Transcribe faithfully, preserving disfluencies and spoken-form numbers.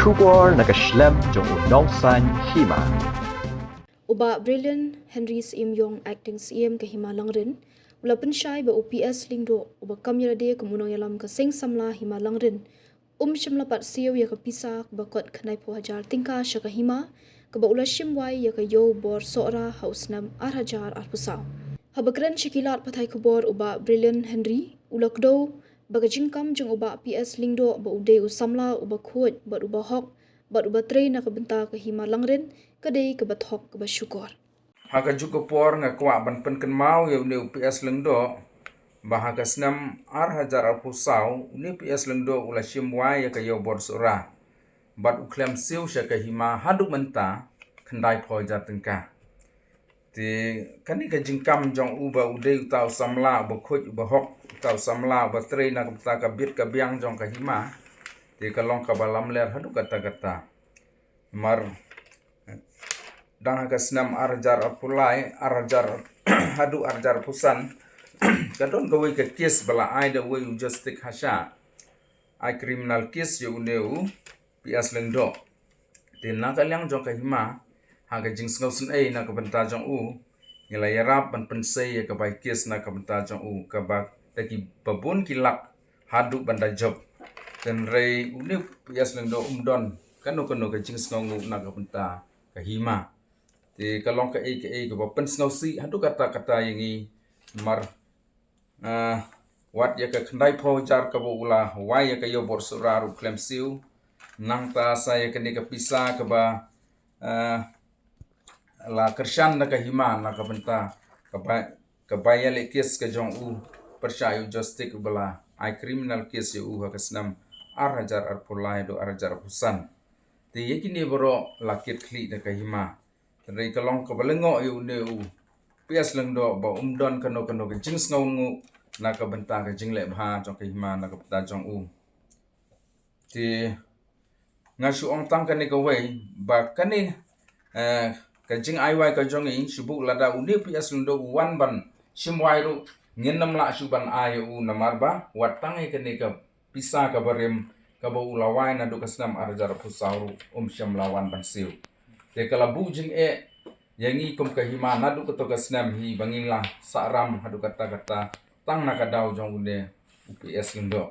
Khubor na ka shlem jong u nongsaiñ hima. U Bah Brilliant Henry, Syiem Yong, Acting Syiem ka Hima Langrin, u la pynshai ba u P S Lyngdoh, uba kam ïalade kum u nongïalam ka Seng Samla Hima Langrin, um shym la pat siew ïa ka pisa kaba kot khyndaiphew hajar tyngka sha ka hima, kaba u la shim wai ïa ka Ïew Bor Sohra ha u snem ar hajar arphew saw. Haba kren sha ki lad pathai khubor, u Bah Brilliant Henry u la kdew ba ka jingkam jong u Bah P S Lyngdoh ba u dei u samla uba khuid bad uba hok bad uba trei na ka bynta ka Hima Langrin ka dei kaba thok kaba shukor. Ha kajuh ka por nga kwah ban pynkynmaw ïa une u P S Lyngdoh ba ha ka snem ar hajar arphew saw une u P S Lyngdoh u la shim wai ïa ka Ïew Bor Sohra bad u khlem siew sha ka hima haduh mynta khyndaiphew hajar tyngka. Te kane ka jingkam jong u ba u dei uta u samla uba khuid uba hok, uta u samla uba trei na ka bynta ka bit ka biang jong ka hima, te ka long kaba lamler haduh katta katta. Namar dang ha ka snem ar hajar arphew lai, ar hajar haduh ar hajar arphew san, ka don kawei ka kes ba la ai da uwei u justice ha Shah, ai criminal case ïa une u P S Lyngdoh. Te na ka liang jong ka hima, ha ka jingsngewsynei na ka bynta jong u, ngi la ïarap ban pynsei ïa ka bai kes na ka bynta jong u, kaba da kiba bun ki lak haduh ban da jop. Hynrei une u P S Lyngdoh um don kano kano ka jingsngewnguh na ka bynta ka hima. Te ka long kaei kaei kaba pynsngewsih haduh katta katta ïa ngi, namar, ah, wat ïa ka khyndaiphew hajar kaba u la wai ïa ka Ïew Bor Sohra ruh khlem siew. Nangta sa ïa kane ka pisa kaba, ah, la kyrshan da ka hima na ka bynta kaba, kaba ïaleh kes ka jong u pyrshah ïa u justice uba la ai criminal case ïa u ha ka snem ar hajar arphew lai haduh ar hajar arphew san. Te ïa kine baroh la kit khlieh da ka hima. Hynrei ka long kaba lyngngoh ïa une u P S Lyngdoh ba um don kano kano ka jingsngewnguh na ka bynta ka jingleh bha jong ka hima na ka bynta jong u. Te nga shu ong tang kane kawei ba kane, eh, ka jingai wai ka jong ngi, shu buh lada une u P S Lyngdoh u wan ban shim wai ruh, ngin nym lah shuh ban ai ïa u namar ba wat tang ïa kane ka pisa kaba rim kaba u la wai naduh ka snem ar hajar arphew saw ruh um shym la wan ban siew. Te ka la buh jingeh ïa ngi kum ka hima naduh kato ka snem hi ba ngi la sah ram haduh katta katta tang na ka daw jong une u P S Lyngdoh.